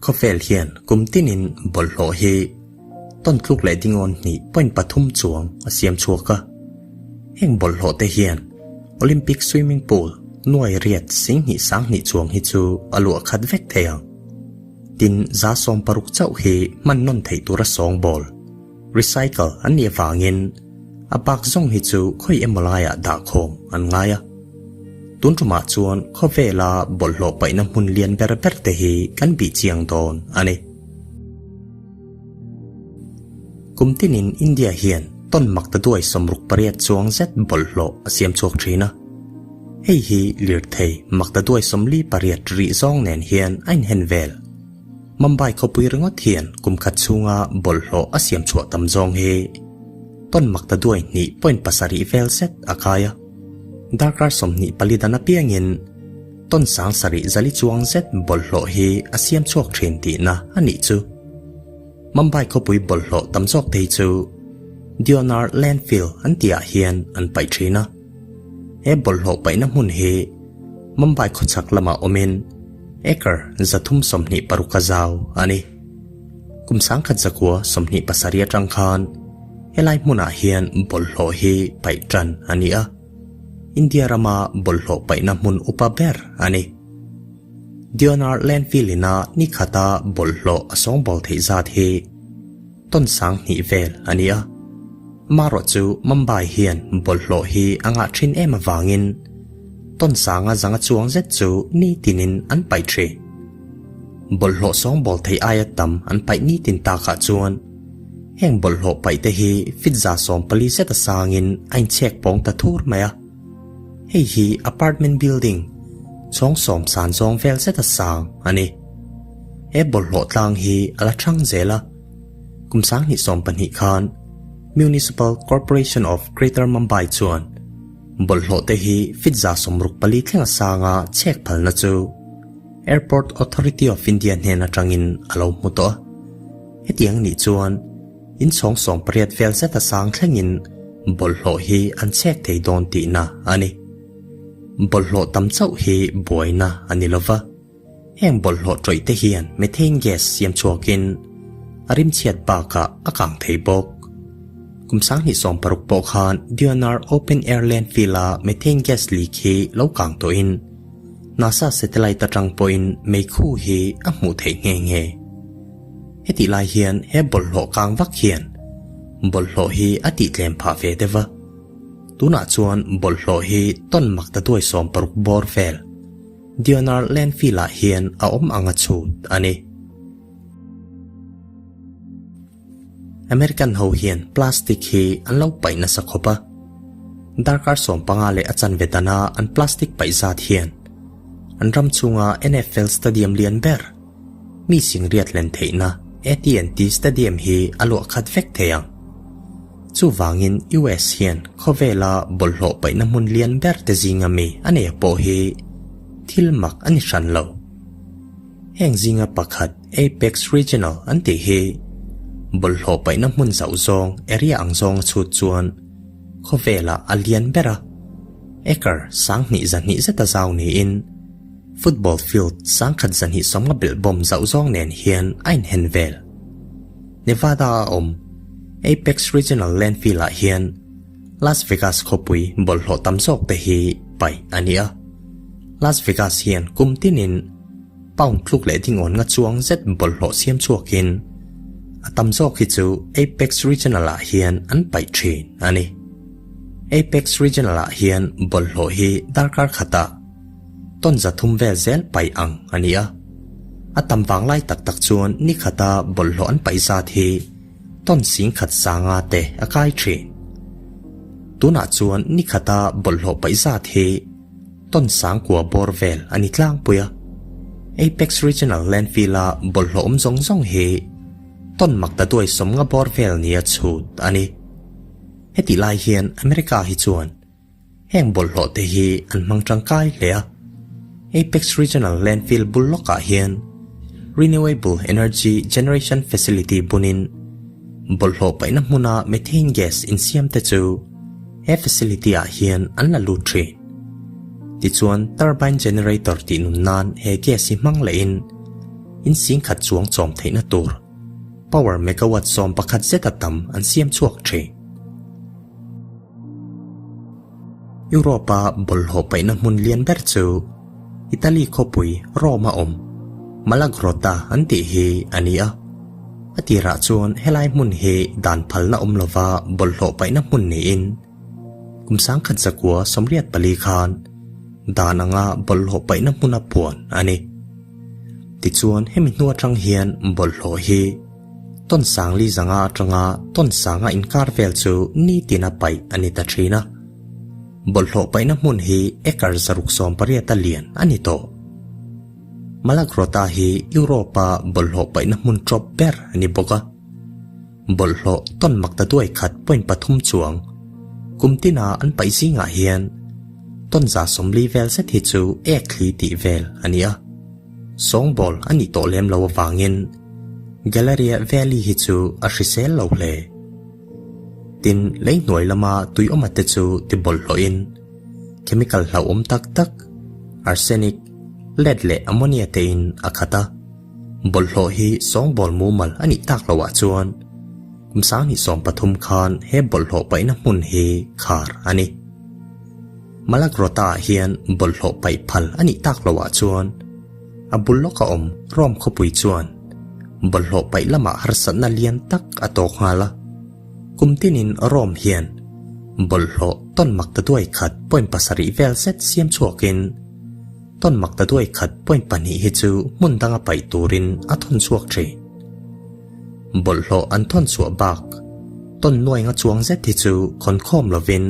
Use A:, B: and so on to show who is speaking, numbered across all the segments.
A: Khawvel hian kum tinin bawlhhlawh hi tawn tluk leh dingawn hnih point pathum chuang a siam chhuak a. Heng bawlhhlawh te hian Olympic swimming pool nuai riat singhnih sanghnih chuang hi chu a luah khat vek thei ang. Tin, 160 chauh hi hman nawn theih tura sawngbawl, recycle, an nih avangin a bak zawng hi chu khawi emaw laiah dah khawm an ngai a. Tun tumah chuan khawvela bawlhhlawh paihna hmun lian ber ber te hi kan bih chiang dawn a ni. Kum tinin India hian tawn mak ta duai 68 chuang zet bawlhhlawh a siam chhuak thin a. Hei hi lirthei mak ta duai 48 rih zawng nen hian a inhen vel. Mumbai khawpui ringawt hian kum khat chhunga bawlhhlawh a siam chhuah tam zawng hi tawn mak ta duai hnih point pasarih vel zet a kai a. Darkar 24 dan apiangin tawn sang sarih zali chuang zet bawlhhlawh hi a siam chhuak thin tihna a nih chu. Mumbai khawpui bawlhhlawh tam zawk te hi chu Deonar Landfill an tihah hian an paih thin a. He bawlhhlawh paihna hmun hi Mumbai khawchhak lamah awmin acre 326 a zau a ni. Kum 1927 atang khan helai hmunah hian bawlhhlawh hi paih tan a ni a, India rama bawlhhlawh paihna hmun upa ber a ni. Deonar Landfill ina ni khata bawlhhlawh a sawngbawl theih zat hi tawn sang hnih vel a ni a. Amaherawh chu Mumbai hian bawlhhlawh hi a ngah thin em avangin tawn sanga zanga chuang zet chu nitinin an paih thin. Bawlhhlawh sawngbawl theih aia tam an paih nitin takah chuan heng bawlhhlawh paih te hi fit 14 zet a sangin a inchhek pawng ta thur mai a. Hei hi apartment building chhawng sawm san zawng vel zet a sang a ni. He bawlhhlawh tlang hi a la thang zel a. Kum 2012 khan Municipal Corporation of Greater Mumbai chuan bawlhhlawh te hi fit 64 thleng a sanga chhek phalna chu Airport Authority of India hnen atangin a lo hmu tawh a. Hetiang nih chuan in chhawng 18 vel zet a sang thlengin bawlhhlawh hi an chhek thei dawn tihna a ni. Bawlhhlawh tam chauh hi buaina a ni lova. Heng bawlhhlawh tawih te hian methane gas siam chhuakin a rimchhiat bakah a kang thei bawk. Kum 2016 pawh khan Deonar Open Air Landfill a methane gas leak hi lo kang tawhin NASA satellite atang pawhin meikhu hi a hmuh theih nghe nghe. Heti lai hian he bawlhhlawh kang vak hian bawlhhlawh hi a tih tlem phah ve deuh a. Tunah chuan bawlhhlawh hi tawn mak ta duai 60 bawr vel Deonar Landfill ah hian a awm ang a chhut a ni. American ho hian plastic hi an lo paih nasa khawp a. Darkar 15 leh a chanve dana an plastic paih zat hian an ram chhunga NFL stadium lian ber mi singriat len theihna AT&T Stadium hi a luah khat vek thei ang. Chuvangin US hian khawvela bawlhhlawh paihna hmun lian ber te zinga mi a nei pawh hi thil mak a ni hran lo. Heng zinga pakhat Apex Regional an tih hi bawlhhlawh paihna hmun zauh zawng area ang zawng a chhut chuan khawvela a lian ber a, acre 2,200 zeta zau niin football field 1,250 belh bawm zauh zawng nen hian a inhen vel. Nevada a awm Apex Regional Landfill ah hian Las Vegas khawpui bawlhhlawh tam zawk te hi paih a ni a. Las Vegas hian kum tinin pound tluk leh dingawn nga chuang zet bawlhhlawh siam chhuakin a tam zawk hi chu Apex Regional ah hian an paih thin a ni. Apex Regional ah hian bawlhhlawh hi darkar khatah tawn 300 vel zel paih ang a ni a. A tam vang lai tak tak chuan ni khata bawlhhlawh an paih zat hi tawn sing khat sanga te a kai thin. Tunah chuan ni khata bawlhhlawh paih zat hi tawn sang kua bawr vel a ni tlangpui a. Apex Regional Landfill a bawlhhlawh awm zawng zawng hi tawn mak ta duai 50 bawr vel ni a chhut a ni. Heti lai hian America hi chuan heng bawlhhlawh te hi an hmang tangkai hle a. Apex Regional Landfill bul lawkah hian Renewable Energy Generation Facility bunin bawlhhlawh paihna hmuna methane gas insiam te chu he facility ah hian an la lut thin. Tichuan turbine generator tih nun nan he gas hi hmang lehin. In singkhat chuang chawm theihna tur power megawatt 11 zeta tam an siam chhuak thin. Europe-a bawlhhlawh paihna hmun lian ber chu Italy khawpui Rome-a awm Malagrotta an tih hi a ni a. A tirah chuan helai hmun hi dan phalna awm lova bawlhhlawh paihna hmun niin kum 1984 khan dan anga bawlhhlawh paihna hmuna puan a ni. Tichuan hemi hnu atang hian bawlhhlawh hi tawn sangli zanga atanga tawn sanga inkar vel chu nitina paih a ni ta thin a. Bawlhhlawh paihna hmun hi acre 680 a lian a ni tawh. Malagrota hi Europe-a bawlhhlawh paihna hmun tawp ber a ni bawk a. Bawlhhlawh tawn makta duai khat point pathum chuang kum tina an paih zingah hian tawn 40 vel zet hi chu ek thli tih vel a ni a. Sawngbawl a nih tawh lem lo avangin Galleria Valley hi chu a hrisel lo hle. Tin, lei hnuai lama tui awma te chu ti bawlhhlawhin chemical hlauhawm tak tak arsenic, lead leh ammonia tein a khat a. Bawlhhlawh hi sawngbawl mumal a nih tak loh ah chuan kum 2013 khan he bawlhhlawh paihna hmun hi khar a ni. Malagrota ah hian bawlhhlawh paih phal a nih tak loh ah chuan a bul lawka awm Rome khawpui chuan bawlhhlawh paih lamah harsatna lian tak a tawk nghal a. Kum tinin Rome hian bawlhhlawh tawn makta duai khat point pasarih vel zet siam chhuakin tawn makta duai khat point pahnih hi chu hmun danga paih turin a thawn chhuak thin. Bawlhhlawh an thawn chhuah bak tawn nuainga chuang zet hi chu khawn khawm lovin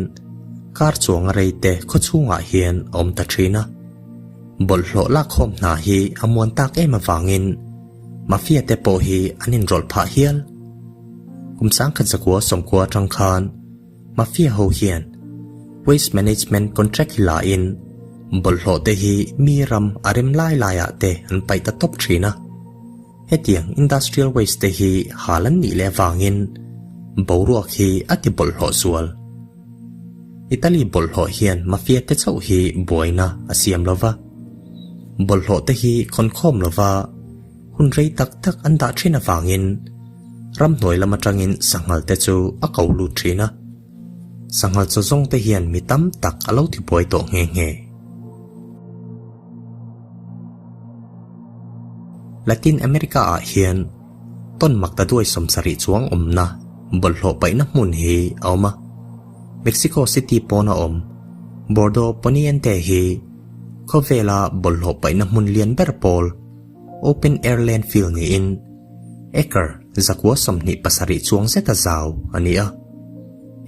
A: kar chuanga rei te khaw chhungah hian a awm ta thin a. Bawlhhlawh lakkhawm hna hi a muan tak em avangin mafia te pawh hi an inrawlh phah hial. Kum 1990 atang khan mafia ho hian waste management contract hi la in bawlhhlawh te hi mi ram a rem lai laiah te an paih ta tawp thin a. Hetiang industrial waste te hi hal an nih leh avangin boruak hi a ti bawlhhlawh zual. Italy bawlhhlawh hian mafia te chauh hi buaina a siam lova. Bawlhhlawh te hi khawnkhawm lova hun rei tak tak an dah thin avangin ramhnuai lam atangin sanghal te chu a ko lut thin a. Sanghal chaw zawng te hian mi tam tak a lo tibuai tawh nghe nghe. Latin America ah hian tawn makta duai 70 chuang awmna bawlhhlawh paihna hmun hi a awm a. Mexico City pawna awm Bordo Poniente hi khawvela bawlhhlawh paihna hmun lian ber pawl open air landfill niin acre 127 chuang zeta zau a ni a.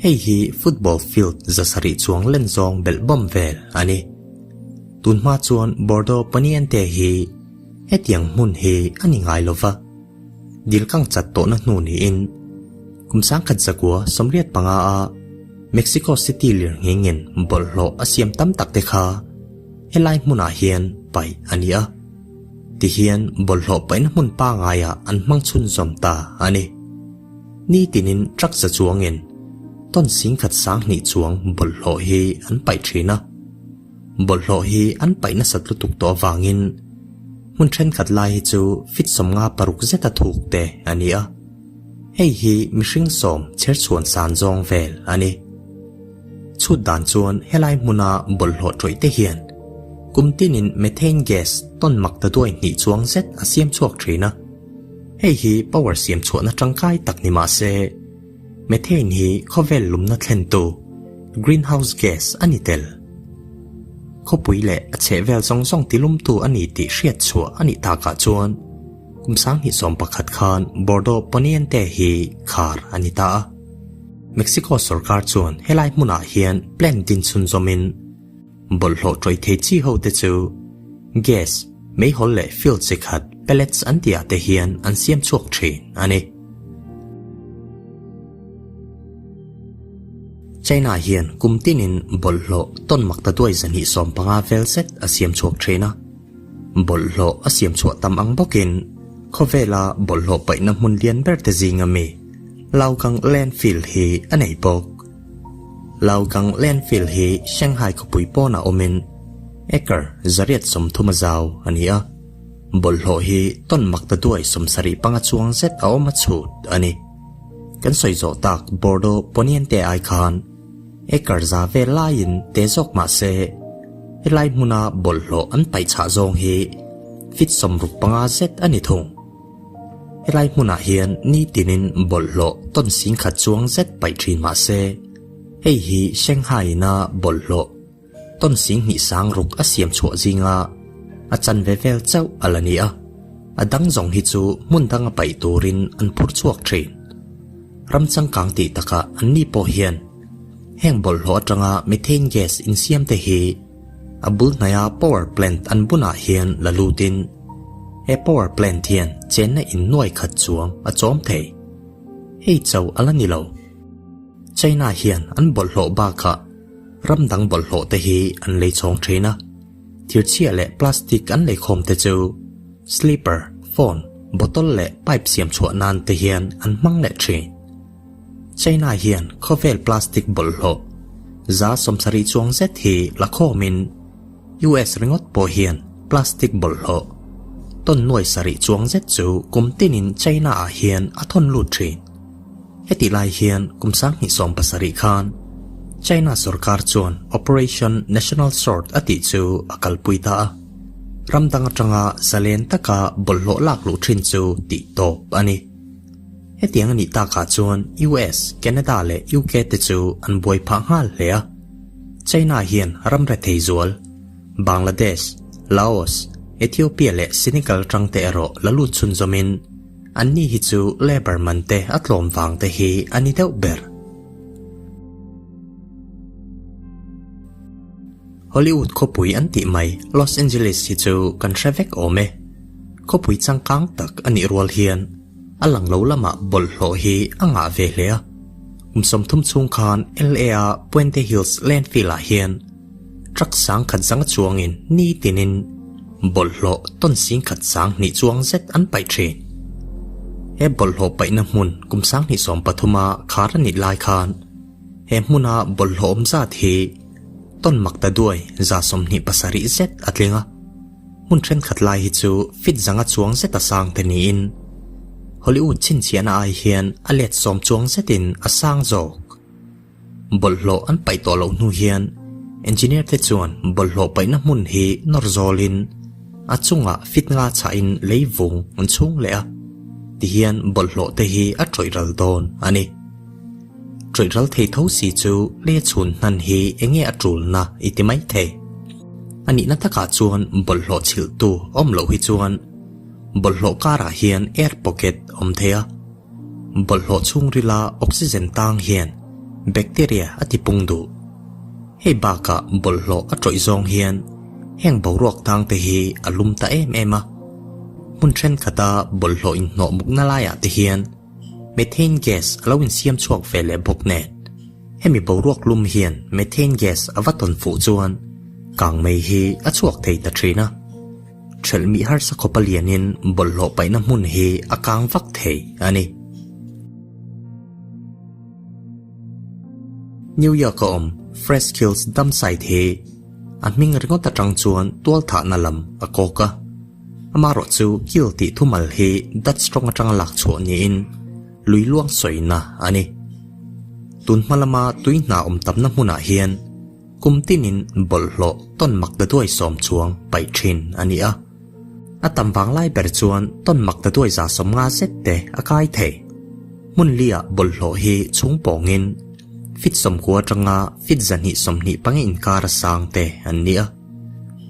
A: Hei hi football field 700 chuang len zawng belh bawm vel a ni. Tunhma chuan Bordo Poniente hi hetiang hmun hi a ni ngai lova. Dil kang chat tawhna hnu niin kum 1985 a Mexico City lirnghingin bawlhhlawh a siam tam tak te kha helai hmunah hian paih a ni a. Tihian bawlhhlawh paihna hmun pangaiah an hmang chhunzawm ta a ni. Ni tinin truck za chuangin tawn singkhat 2000 chuang bawlhhlawh hi an paih thin a. Bawlhhlawh hi an paih nasat lutuk tawh avangin hmun thenkhat lai hi chu feet 56 zeta thuk te a ni a. Hei hi mihring sawm chherchhuan san zawng vel a ni. Chhut dan chuan helai hmuna bawlhhlawh tawih te hian kum tinin methane gas tawn makta duai hnih chuang zet a siam chhuak thin a. Hei hi power siam chhuahna tangkai tak ni mah se methane hi khawvel lumna thlentu greenhouse gas a ni tel. Khawpui leh a chhehvel zawng zawng tilumtu a ni tih hriat chhuah a nih takah chuan kum 2011 khan Bordo Poniente hi khar a ni ta a. Mexico sarkar chuan helai hmunah hian plant din chhunzawmin bawlhhlawh tawih thei chi ho te chu gas, meihawl leh fuel chi khat pellets an tihah te hian an siam chhuak thin a ni. China hian kum tinin bawlhhlawh tawn makta duai 215 vel zet a siam chhuak thin a. Bawlhhlawh a siam chhuah tam ang bawkin khawvela bawlhhlawh paihna hmun lian ber te zinga mi Laogang landfill hi a nei bawk. Laogang landfill hi Shanghai khawpui pawnah awmin acre 830 a zau a ni a. Bawlhhlawh hi tawn maktaduai 75 chuang zet a awm a chhut a ni. Kan sawi zawh tak Bordeaux Poniente ai khan acre za vel laiin te zawk mah se helai hmuna bawlhhlawh an paih chhah zawng hi feet 65 zet a ni thung. Helai hmunah hian nitinin bawlhhlawh tawn 10,000 chuang zet paih thin mah se hei hi Shanghai-ina bawlhhlawh Tawn 2000 sang ruk a siam chhuah zinga a chanve vel chauh a la ni a, a dang zawng hi chu hmun danga paih turin an phur chhuak thin. Ram changkang tih takah anni pawh hian heng bawlhhlawh atanga methane gas insiam te hi a bul hnaia power plant an bunah hian la lutin he power plant hian chenna in nuai khat chuang a chawm thei. Hei chauh a la ni lo. China hian an bawlhhlawh bakah Ram dang bawlhhlawh te hi an lei chhawng thin a, thirchhia leh plastic an lei khawm te chu slipper, phone, bottle leh pipe siam chhuah nan te hian an hmang leh thin. China hian khawvel plastic bawlhhlawh 70% chuang zet hi la khawmin US ringawt pawh hian plastic bawlhhlawh ton nuai sarih chuang zet chu kum tinin China ah hian a thawn lut thin. Heti lai hian kum 2017 khan China sorkar chuan Operation National Sword a tih chu a kalpui ta a. Ram dang atanga zalen taka bawlhhlawh lak luh thin chu tih tawp a ni. Hetiang a nih takah chuan US, Canada leh UK te chu an buai phah nghal hle a. China hian ram rethei zual, Bangladesh, Laos, Ethiopia leh Senegal atang te erawh la lut chhunzawmin Anni hi chu labour man te a tlawm vang te hi a ni deuh ber. Hollywood khawpui an tih mai Los Angeles hi chu kan hre vek awm e. Khawpui changkang tak a nih rual hian a lang lo lamah bawlhhlawh hi a ngah ve hle a. Kum 30 chhung khan LA a Puente Hills landfill ah hian Truck 10,000 zanga chuangin nitinin bawlhhlawh tawn 10,000 20 chuang zet an paih thin. He bawlhhlawh paihna hmun kum 2013 a khar a nih lai khan he hmuna bawlhhlawh awm zat hi tawn maktaduai 27% zet a tling a. Hmun thenkhat lai hi chu feet zanga chuang zet a sang te niin Hollywood chhinchhiahna ai hian a let 10 chuang zetin a sang zawk. Bawlhhlawh an paih tawh loh hnu hian engineer te chuan bawlhhlawh paihna hmun hi nawr zawlin a chungah feet nga chhahin lei vung an chhung leh a, tihian bawlhhlawh te hi a tawih ral dawn a ni. Tawih ral thei tho si chu lei a chhun hnan hi enge a tulna i ti mai thei. A nihna takah chuan bawlhhlawh chhilhtu awm loh hi chuan bawlhhlawh karah hian air pocket awm thei a. Bawlhhlawh chhungrila oxygen tang hian bacteria a ti pung duh. Hei bakah bawlhhlawh a tawih zawng hian heng boruak tang te hi a lum ta em em a. Hmun thenkhat a bawlhhlawh inhnawh mukna laiah te hian methane gas a lo insiam chhuak ve leh bawk nen. Hemi boruak lum hian methane gas a va tawn fuh chuan kangmei hi a chhuak thei ta thin a. Thelhmih harsa khawpa lianin bawlhhlawh paihna hmun hi a kang vak thei a ni. New York a awm Fresh Kills Dump Site hi a hming ringawt atang chuan tualthahna lam a kawk a. Amaherawh chu kill tih thumal hi Dutch tawng atanga lak chhuah niin lui luang sawina a ni. Tun hma lama tui hna awm tamna hmunah hian Kum tinin bawlhhlawh tawn maktaduai 10 chuang paih thin a ni a. A tam vang lai ber chuan tawn maktaduai 150 zet te a kai thei. Hmun liah bawlhhlawh hi chhung pawngin feet 90 atanga feet 225 inkar a sang te an ni a.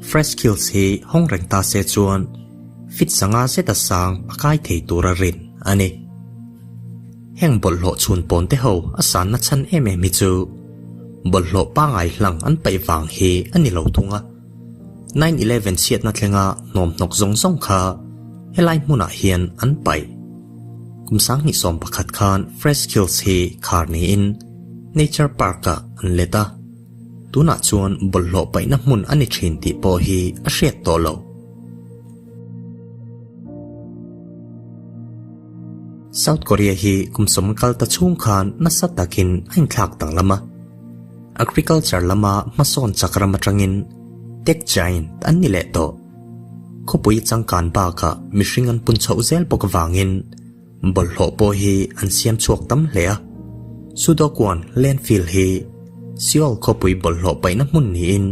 A: Fresh Kills hi hawng reng ta se chuan feet 500 zet a sang a kai thei tur a rin a ni. Heng bawlhhlawh chhun pawn te ho a sanna chhan em em hi chu bawlhhlawh pangai hlang an paih vang hi a ni lo thung a. 9/11 chhiatna thlenga hnawm hnawk zawng zawng kha helai hmunah hian an paih. Kum 2011 khan Fresh Kills hi khar niin Nature Park-ah an let a. Tunah chuan bawlhhlawh paihna hmun a ni thin tih pawh hi a hriat tawh lo. South Korea hi kum 10 kal ta chhung khan nasa takin a inthlak danglam a. Agriculture lama hmasawn chak ram atangin tech giant an ni leh tawh. Khawpui changkan bakah mihring an pun chhoh zel bawk avangin bawlhhlawh pawh hi an siam chhuak tam hle a. Sudokuan landfill hi Seoul khawpui bawlhhlawh paihna hmun niin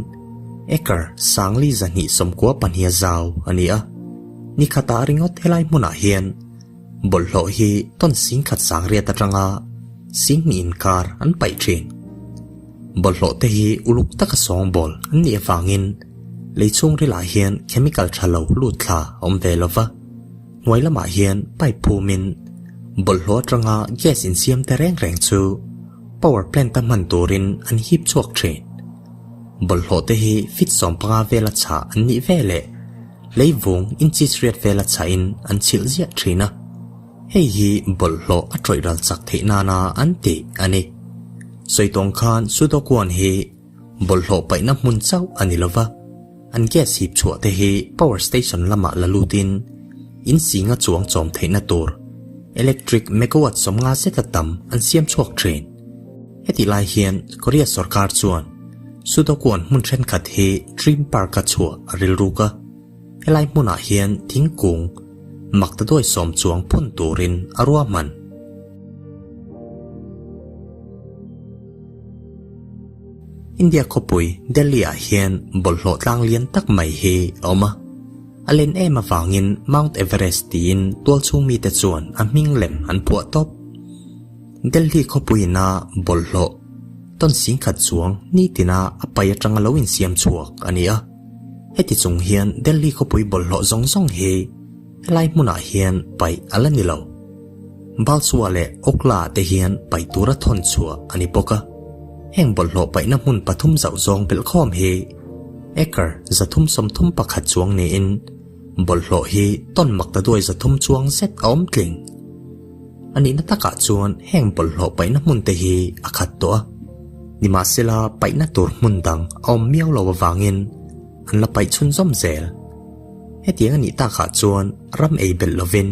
A: acre sangli 292 a zau a ni a. Ni khatah ringawt helai hmunah hian bawlhhlawh hi tawn singkhat sangriat atanga singhnih inkar an paih thin. Bawlhhlawh te hi uluk taka sawngbawl an nih avangin lei chhungrilah hian chemical tha lo lut thla a awm ve lova, hnuai lamah hian pipe phumin bawlhhlawh atanga gas insiam te reng reng chu power plant a hman turin an hip chhuak thin. Bawlhhlawh te hi feet 15 vela chhah an nih veleh leivung inches riat vela chhahin an chhilh ziah thin a. Hei hi bawlhhlawh a tawih ral chak theih nana an tih a ni. Sawitawng khan Sudokuan hi bawlhhlawh paihna hmun chauh a ni lova, an gas hip chhuah te hi power station lamah la lutin in singa chuang chawm theihna tur electric megawatt 50 zeta tam an siam chhuak thin. Hetih lai hian Korea sorkar chuan Sudokuan hmun thenkhat hi Dream Park-a chhuah a rilruk a. Helai hmunah hian thingkung maktaduai sawm chuang phun turin a ruahman. India khawpui Delhi-ah hian bawlhhlawh tlang lian tak mai hi a awm a. A len em avangin Mount Everest tiin tualchhung mite chuan a hming lem an phuah tawp. Delhi khawpuiina bawlhhlawh tawn singkhat chuang nitina a pai atanga lo insiam chhuak a ni a. Heti chung hian Delhi khawpui bawlhhlawh zawng zawng hi helai hmunah hian paih a la ni lo. Balsua leh Okhla te hian paih tura thawn chhuah a ni bawk a. Heng bawlhhlawh paihna hmun pathum zauh zawng belhkhawm hi acre 331 chuang niin bawlhhlawh hi tawn maktaduai 300 chuang zet a awm tling. A nihna takah chuan heng bawlhhlawh paihna hmun te hi a khat tawh a, nimahsela paihna tur hmun dang a awm miau lo avangin an la paih chhunzawm zel. Hetiang a nih takah chuan ram ei belh lovin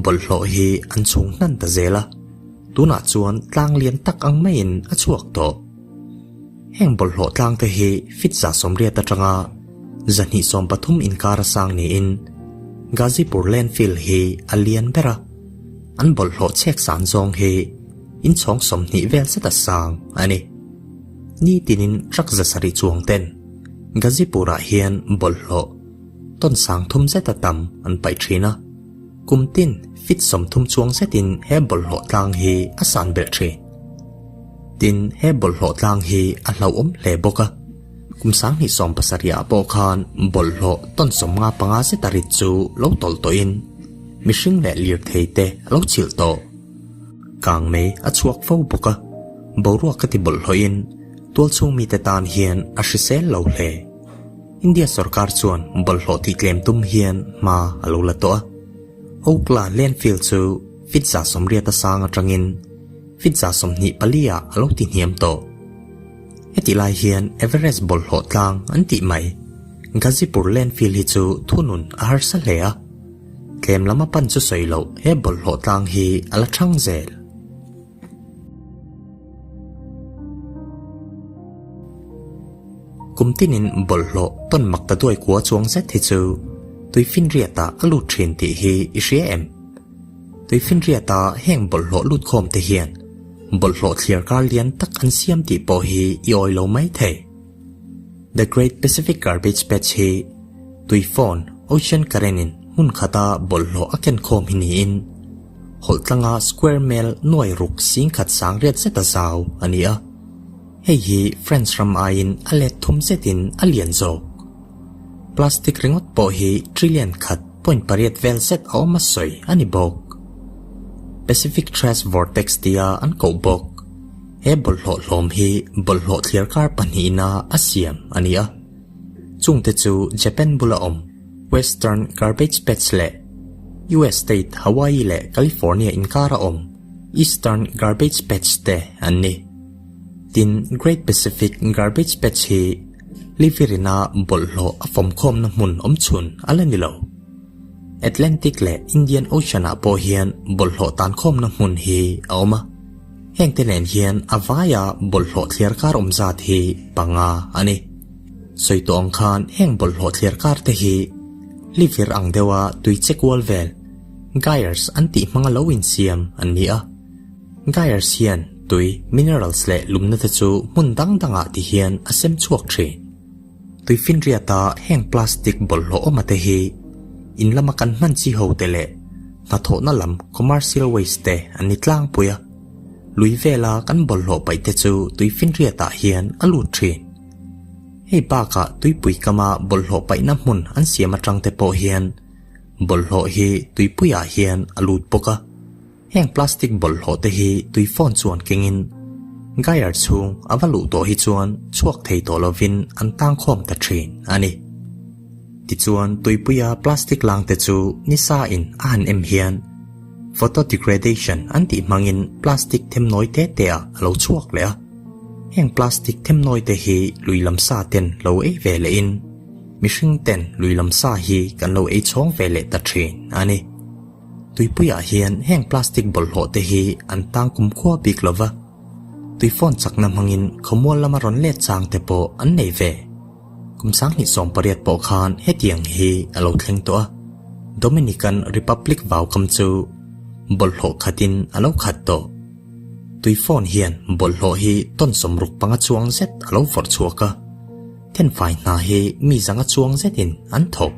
A: bawlhhlawh hi an chhung hnan ta zel a, tunah chuan tlang lian tak ang maiin a chhuak tawh. Heng bawlhhlawh tlang te hi feet 180 atanga 230 inkar a sang niin Ghazipur landfill hi a lian ber a, an bawlhhlawh chhek san zawng hi inchhawng 20 vel zet a sang a ni. Nitinin truck 700 chuang ten Ghazipur-ah hian bawlhhlawh tawn sang thum zet a tam an paih thin a, kum tin feet 30 chuang zetin he bawlhhlawh tlang hi a san belh thin. Tin, he bawlhhlawh tlang hi a hlauhawm hle bawk a, kum 2070 ah pawh khan bawlhhlawh tawn 55 zet a rit chu lo tawlh tawhin mihring leh lirthei te a lo chhilh tawh. Kang mei a chhuak fo bawk a, boruak ka ti bawlhhlawhin tualchhung mite tan hian a hrisel lo hle. India sorkar chuan bawlhhlawh tih tlem tum hian hma a lo la tawh a, Okhla landfill chu feet 180 a sang atangin feet 24 ah a lo ti hniam tawh. Hetih lai hian Everest bawlhhlawh tlang an tih mai Ghazipur landfill hi chu thunun a harsa hle a, tlem lam a pan chu sawi loh he bawlhhlawh tlang hi a la thang zel. Kum tinin bawlhhlawh tawn mak ta duai kua chuang zet hi chu tuifinriatah a lut thin tih hi i hria em? Tuifinriata heng bawlhhlawh lut khawm te hian bawlhhlawh thliar kar lian tak an siam tih pawh hi i awi lo mai thei. The Great Pacific Garbage Patch hi tuifawn, ocean current in hmun khata bawlhhlawh a ken khawm hi niin hawlh tlanga square mel nuai ruk singkhat sang riat zeta zau a ni a. Hei hi France ram aiin a let thum zetin a lian zawk. Plastic ringawt pawh hi trillion khat point pariat vel zet a awm a sawi a ni bawk. Pacific Trash Vortex tia an koh bawk. He bawlhhlawh hlawm hi bawlhhlawh thliar kar pahnihna a siam a ni a. Chungte chu Japan bula awm Western Garbage Patch leh US state Hawaii leh California inkara awm Eastern Garbage Patch te an ni. Tin, Great Pacific Garbage Patch hi Livirina bawlhhlawh a fawmkhawmna hmun awm chhun a la ni lo. Atlantic leh Indian Ocean-ah pawh hian bawlhhlawh tankhawmna hmun hi a awm a. Hengte nen hian a vaia bawlhhlawh thliar kar awm zat hi panga a ni. Sawi tawh ang khan heng bawlhhlawh thliar kar te hi. Livir ang deuha tui che kual vel, gyres an tih hmanga lo insiam an ni a. Gyres hian tui, minerals leh lumna te chu hmun dang dangah ti hian a sem chhuak thin. Tuifinriata heng plastic bawlhhlawh awma te hi in lama kan hman chi ho te leh hnathawhna lam commercial waste te an ni tlangpui a. Lui vela kan bawlhhlawh paih te chu tuifinriatah hian a lut thin. Hei bakah tuipui kama bawlhhlawh paihna hmun an siam atang te pawh hian bawlhhlawh hi tuipuiah hian a lut bawk a. Heng plastic bawlhhlawh te hi tui phone chuan kengin gyre chhung a va luh tawh hi chuan chhuak thei tawh lovin an tang khawm ta thin a ni. Tichuan tuipuia plastic lang te chu nisa in a han em hian photodegradation an tih hmangin plastic themnawi te te ah a lo chhuak leh a. Heng plastic themnawi te hi lui lam sa ten lo ei ve leh in mihring ten lui lam sa hi kan lo ei chhawng ve leh ta thin a ni. Tuipuiah hian heng plastic bawlhhlawh te hi an tang kumkhua bik lo va, tui phone chakna hmangin khawmual lama rawn let chang te pawh an nei ve. Kum 2018 pawh khan hetiang hi a lo thleng tawh a, Dominican Republic vaukam chu bawlhhlawh khatin a lo khat tawh. Tui phone hian bawlhhlawh hi tawn 65 chuang zet a lo vawrh chhuak a, thenfai hna hi mi zanga chuang zetin an thawk.